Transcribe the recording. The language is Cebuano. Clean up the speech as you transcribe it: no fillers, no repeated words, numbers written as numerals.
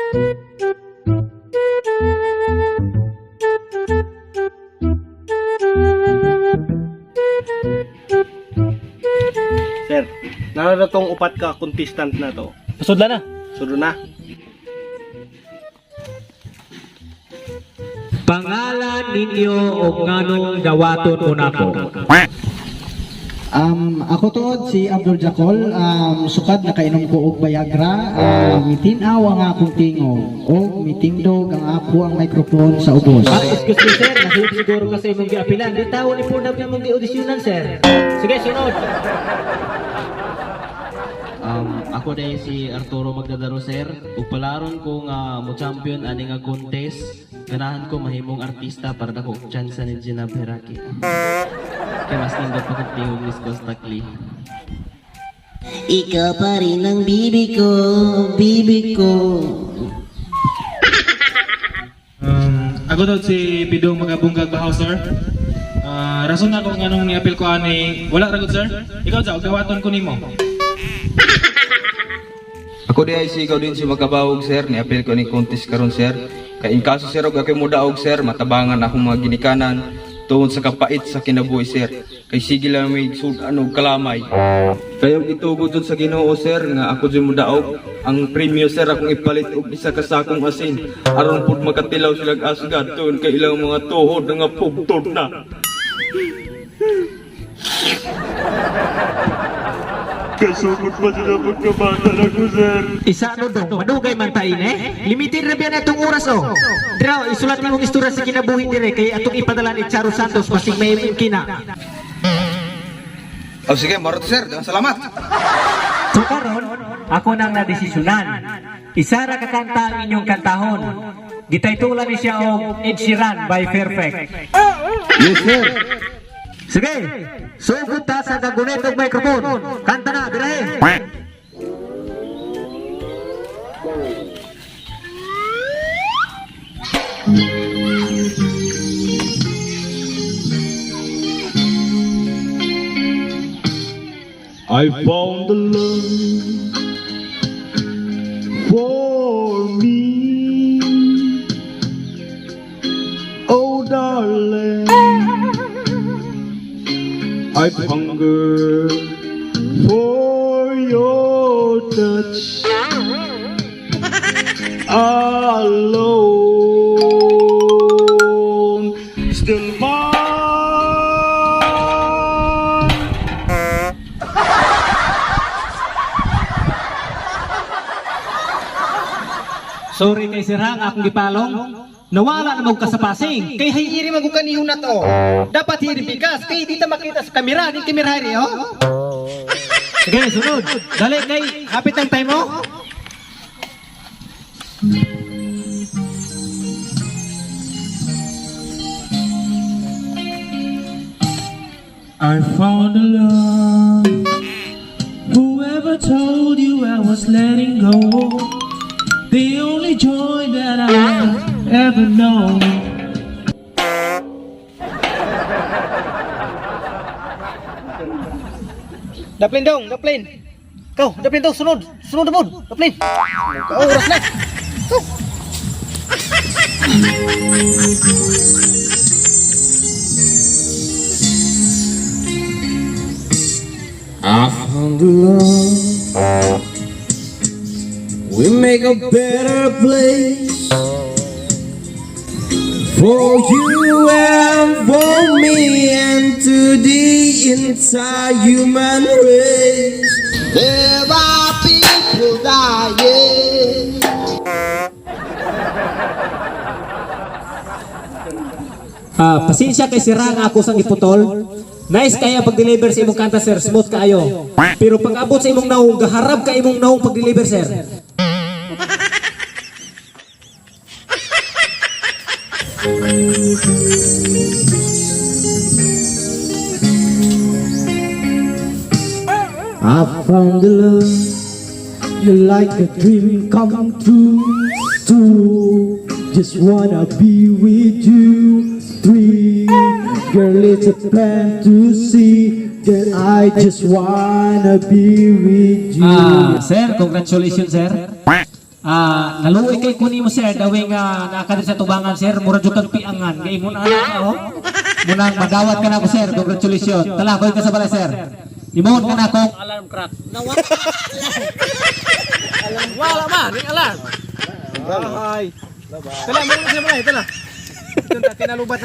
Sir, nara na tong upat ka contestant na to. Pasudla na. Sudo na. Pangalan ninyo o nganong dawaton mo nako. Ako tuod si Abdul Jakol, sukad nakainom ko og Viagra, mitin-aw ang akong tingog og mitindog ang ako ang microphone sa ubos. Ah, excuse me, sir, nasulod siguro kasi imong giapilan. Di tawo ni Purnab na imong giaudisyonan, sir. Sige, sunod. Ako dahil si Arturo Magdadaro, sir. Ug palaron ko nga mo champion ani nga contest. Ganahan ko mahimong artista para dako og chance ni Gina Beraki. Kay mas nindot pa kog tingog ni Costa Klee. Ikaw pa rin ang bibi ko, bibi ko. Ako daw si Pidong Magabunggag Bahaw, sir. Ah, rason na kung anong niapil ko ani, wala ra gud, sir. Ikaw sa dawaton ko nimo. Ako di ay si ikaw din si Magkabawog, sir, ni appeal ko ni contest karon, sir. Kay in kaso, sir, og ako'y mudaog, sir, matabangan akong mga ginikanan tuon sa kapait sa kinabuhi, sir. Kay sige lang may sudan og kalamay. Kayo gitugod jud sa Ginoo, sir, nga ako jud mudaog. Ang premyo, sir, akong ipalit og isa ka sakong asin aron pud makatilaw sila asgad tuon kay ilang mga tuhod nga pugtod na. Isa no dong, madugay man ta ini. Limited ra biya na itong oras oh. Draw, isulat nimong istorya sa kinabuhi dire kay atong ipadala ni Charo Santos basig may kina. O sige, maro to, sir. Daghang salamat. So karon, ako nang nadesisyonan. Isa ra ka kanta ang inyong kantahon. Gitaytulan ni siya og Ed Sheeran by Perfect. Yes, sir. Sige, sugod ta sa gagunit og microphone. Kanta na, birahe. I found the love for me. Oh, darling, I've hungered for your touch alone. Still mine. Sorry kay Sir Hang, akong gipalong. Nawala na mo ka sa passing. Kay hayiri man gud kanihon na to. Dapat hiri bigas kay di ta makita sa kamera, di kamera hiri oh. Sige, sunod. Dali kay hapit ang time oh. I found a love. Whoever told you I was letting go? The only joy that I've ever known. Daplin dong, daplin. Kau, daplin dong, sunod. Sunod na pod, daplin. Ka oras na. I found the love. We make a better place for you and for me and to the entire human race. There are people dying. Ah, pasensya kay Sir Hang, ako sang iputol. Nice kaya pag-deliver sa imong kanta, sir, smooth kaayo. Pero pag abot sa imong naong, gaharap ka imong naong pag-deliver, sir. I found the love you like a dream come true. Two, just wanna be with you. Three, girl, it's a plan to see. Girl, I just wanna be with you. Ah, sir, congratulations, sir. Ah, naluoy kay kunin mo sir, daway nga naa ka diri sa tubangan sir, mura jud kang piangan, kay imong anak ka oh. Munang madawat ka na ako sir, congratulations. Talakoy ka sa balay sir. Imon ka na akong Alarm crack. Wala man, ning alarm. Bye. Tala, mo na siya balay, tala. Kinalubat.